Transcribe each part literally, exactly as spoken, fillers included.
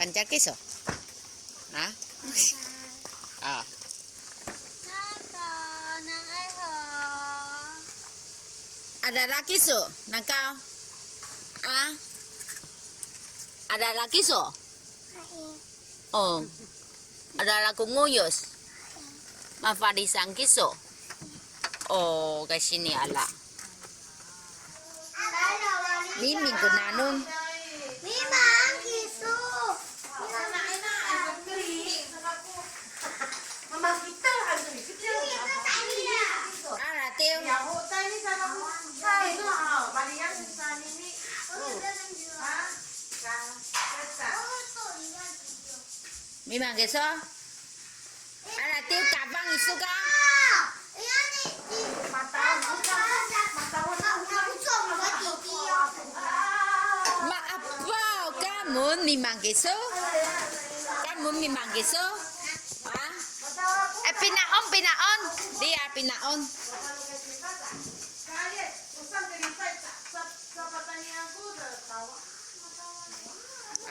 Pancal kiso. Ha? A. Adada kiso, nakaw. A. Adada kiso. O. Adada ko ngoyos. Mafalisan kiso. O, kasini ala. Miming ko nanom. Mimang kiso. Ala, tiw. Mimang kiso. Ala, tiw, tapang iso ka. Maapaw kamo, mimang kiso. Kamo mimang kiso. Ha? E, pina'on, pina'on. Diya, pina'on.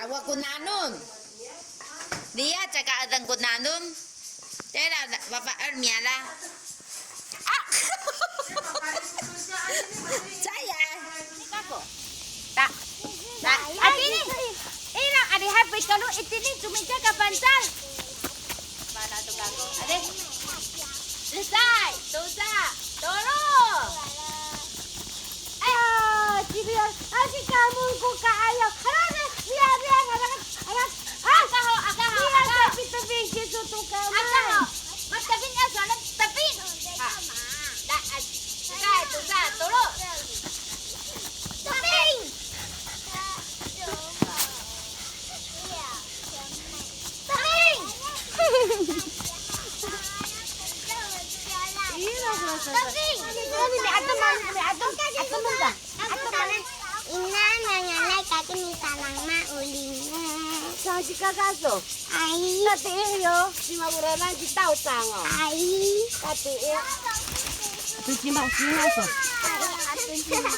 Awa ko nanom. Diya, caka edeng ko nanom. Tera, fafa'ed miala. A! Saya. Ta, ta, atini. Ira, adihay pikalu itini, comica ka fangcal. Mana to kako? Ade. Sisay, tosa, tolo. Ay, ciriya, asi kamo ko ka'ayaw. Hala, hala, biya, biya, hala, hala. Aka ho, aka ho, aka ho. Biya, tapi tebing kiso to kamo. Aka ho. Mas tebing a, soalan tebing. A. Da, a, sisay, tosa, tolo. Tebing. Tebing! Tebing! Tebing! Tebing! Ina, nanganay kako ni Salang Ma'oling. Saan ci kaka so? Ay. Tatiih yo, cima oranan ci Taocang o. Ay. Tatiih. Ato cima, cima so? Ay, ato cima.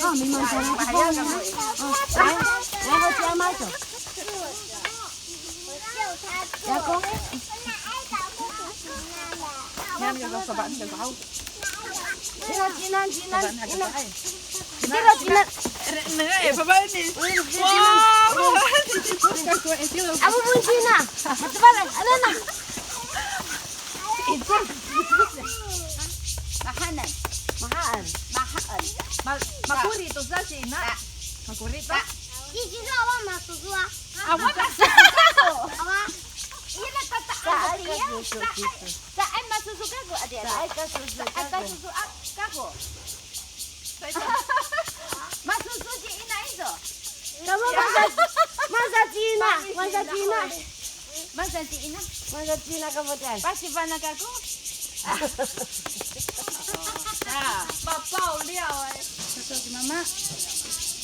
O, mimang cima. O, ay, ay, ho cima so. Ira, cinan, cinan, ina. Ira, cinan. Ira, cinan. Amo pon cina. Matebal, ano na? Mahaen. Mahaen. Mahaen. Ma-, makori to sa cina. Makori to. Ci, ci, awa masusu a. Awa masusu kako. Awa. Ira, tata, saan, saan masusu kako, adi, adi. Saan ka susu kako. Saan ka susu kako. Masusu ci ina iso. Kamo masa, masa cina, masa cina. Masa ci ina. Masa cina kamo diyan. Pasifana' kako. Sa, papaw liyaw ay. Sato si mama.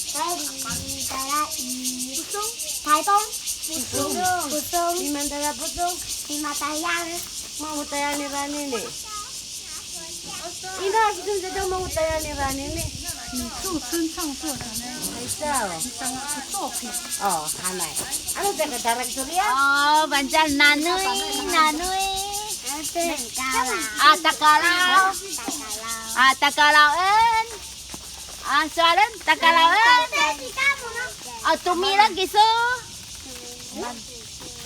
Tayri, tayra i. Pusong. Taytong. Pusong. Pusong. Mimaan tayra Pusong. Mimaan tayra. Mangotayal nira anini. Ina, sito sato mangotayal nira anini. Ni 做村唱作的呢。 Ay, sa. O, hanay. Ano, teka, tarak to riya? O, fangcal nanoy, nanoy. A, takaraw. A, takarawen. A, sowalen, takarawen. A, tomireng kiso.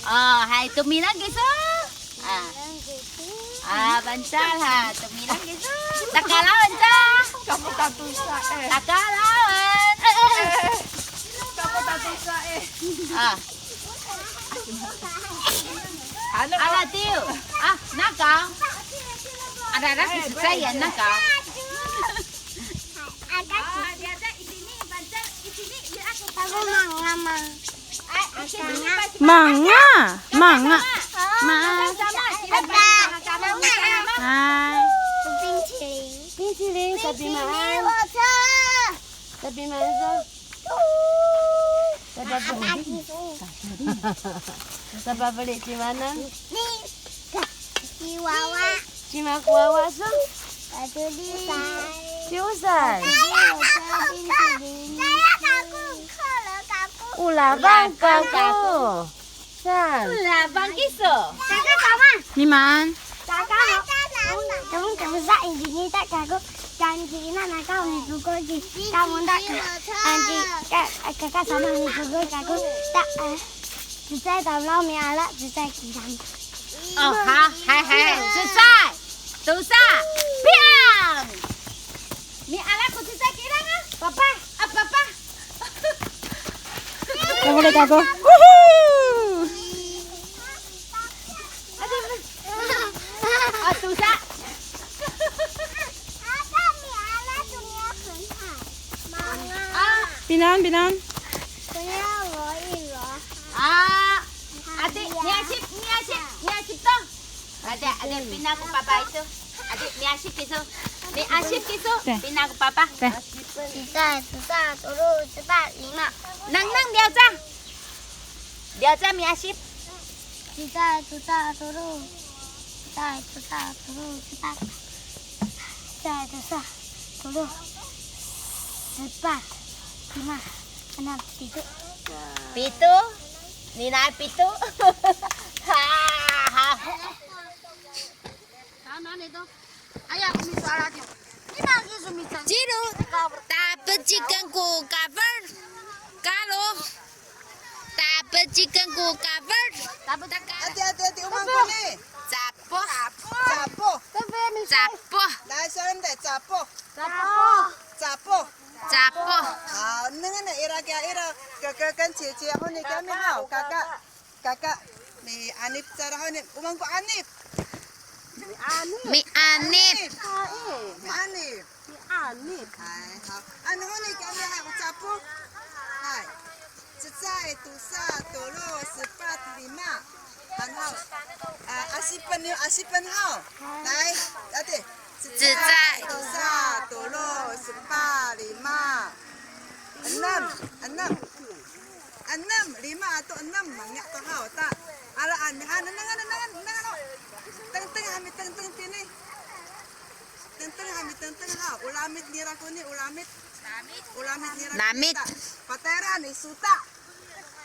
A, hay, tomireng kiso. A. A, fangcal ha, tomireng kiso. Takarawen sa. Kamo tatosa e. Takarawen. E, e, e. Kamo tatosa e. A. Ano? Ala, tiyo. A, nakaw. Adada, sisay, nakaw. Ako manga, ma. Manga, manga. Ma. Hay. 冰淇淋. 冰淇淋, sapimaan. Sapimaan sa. Sapafeli. Sapafeli ci Wanan. Ci Wawa. Cima ko wawa sa? Ciwsay. Ciwsay. Saya kako, saya kako, 我渴了kako. O labang kako. Saan. O labang kiso. Kaka, kama. Niman. Kaka, no. Kamo, kamo sa, ini ta kako. Kanji na na ka, mi kako ki. Kamo ta ka. Kanji, ka, kaka sama mi kako kako. Ta, eh. Cecay tamdaw miala, cecay kilang. O, ha, hay, hay, cecay. Tosa. Piyang. Miala ko cecay kilang a. Papa, a, papa. Ako ulit ako. Woohoo! A, tosa. Pinang, pinang. A, ati, miyasip, miyasip, miyasip to. Ade, ade, pina ko papa ito. Ade, miyasip kiso. Miyasip kiso, pina ko papa. Cecay, tosa, tolo, sepat, lima. Nengneng, diyaca. Diyaca miyasip. Cecay, tosa, tolo. Cecay, tosa, tolo, sepat. Cecay, tosa, tolo, sepat, lima, enam, pito. Pito? Nina pito? Ha, ha. Ciro, tapecikan ko kafel. Kalo. Tapecikan ko kafel. Ati, ati, ati, o maan koni? Capoh. Capoh. Capoh. Capoh. Capoh. Capoh. Capoh. Capoh. Haw, nengneng ira kiya ira. Kaka, kaka, cici, honi kami haw. Kaka. Kaka. Mianip cara honi. O maan ko anip? Mianip. Mianip. Mianip. Mianip. Hay, haw. Ano honi kami hay, o capoh. Hay. Cecay, tosa, tolo, sepat, lima. Han haw. A, asipen yo, asipen haw. Hay. Ati. Cecay. Tosa, tolo, sepat, lima. Enem, enem. Enem, lima ato enem, manga'ay to haw. Ta, ala, an, han, nengneng, nengneng, nengneng, o. Tengteng, ha mitengteng tini. Tengteng, ha mitengteng haw. O lamit nira koni, o lamit. O lamit nira koni. Lamit. Ta, patayra ni sota'.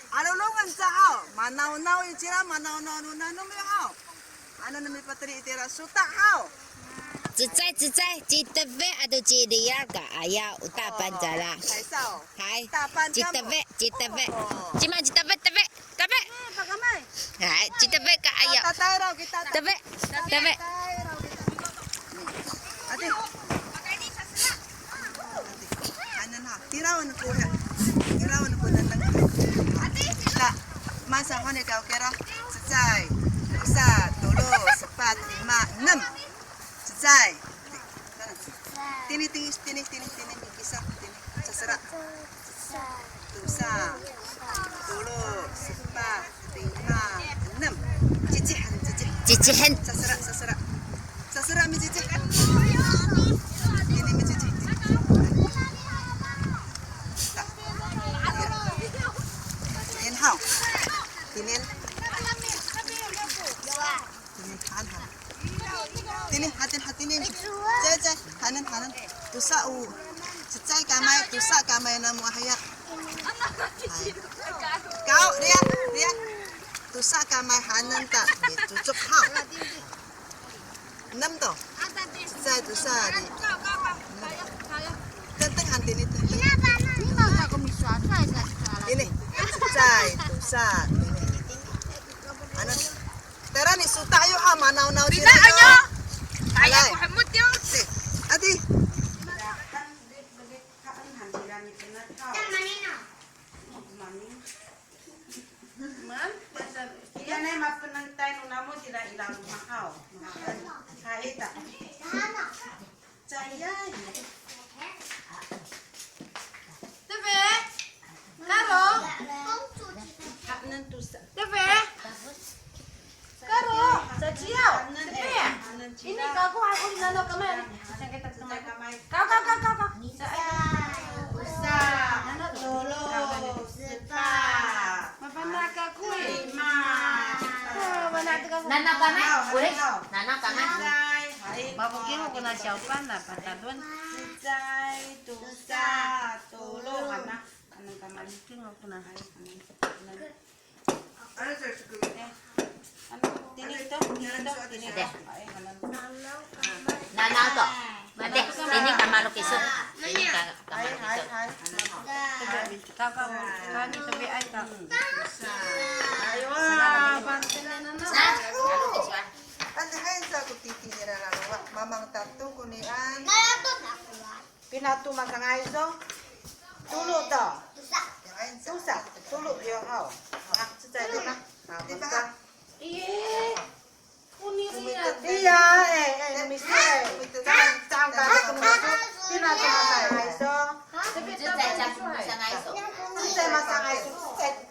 Alolongan sa haw. Manawnaw i cira, manawnaw no nanom yo haw. Ano no mipateli itira sota' haw. Cecay, cecay, ci Tefe ato ci Liyar ka'ayaw, o tapan cala. Hay, ci Tefe, ci Tefe. Cima ci Tefe, Tefe, Tefe. Hay, ci Tefe ka'ayaw. Tefe, Tefe. Ati. Hanen ha, tirawan ko ha. Tirawan ko nengneng. Ta, masa honi kaw kira. Cecay, tosa, tolo, sepat, lima, enem. Cecay. Tini, tini, tini, tini, tini, mikisa, tini. Sasera. Tosa, tolo, sepat, lima, enem. Cici han, cici. Cici han. Sasera, sasera. Sasera mi cici. Ini mi cici. Ini haw. Ini. Tini, han, han. Tini, hatin, hatinin. Cay, cay, hanen, hanen. Tosa o. Cecay kamay, tosa kamay namo haya. Hay. Kaw, riya, riya. Tosa kamay hanen ta. Cocok haw. Enem to. Cecay, tosa, ri. Tengteng han tini, tengteng. Ini. Cecay, tosa, tini. Hanen. Tayra ni sota' yo ha, manawnaw cira yo. Alay. Ati. Iyanay mapenentay no namo cira ira loma' haw. Hay ta. Caay. Tefe. Karo. Hanen tosa. Tefe. Karo. Caciyaw. Tefe. Ini kako, ako nano kamay. Kaw, kaw, kaw, kaw, kaw. Tosa. Nano to. Tolo. Sepat. Mafana' kako i. Lima. Nano kamay. Uli. Nano kamay. Mafokil ko na siyaw pan na patalon. Cecay, tosa, tolo, hana. Ano, tini to, tini to, tini to. Ade. Nanao to. Ade, tini kamaro kiso. Tini ka, kamaro kiso. Hay, hay, hay. Ka, ka, ka, ni, tabi ay ka. Ay, wa, panten na, na. Ande, hay, sa ko titi nira lalo, wa, mamang tato ko ni an. Pina to masangay so? Tolo to. Tosa. Tolo yo haw. A, cecay to na. A, masa. Iye. Koniriya. Iya, e, e, no miso, e. Cang, cang ka, no miso. Pina to masangay so? Cecay masangay so. Cecay.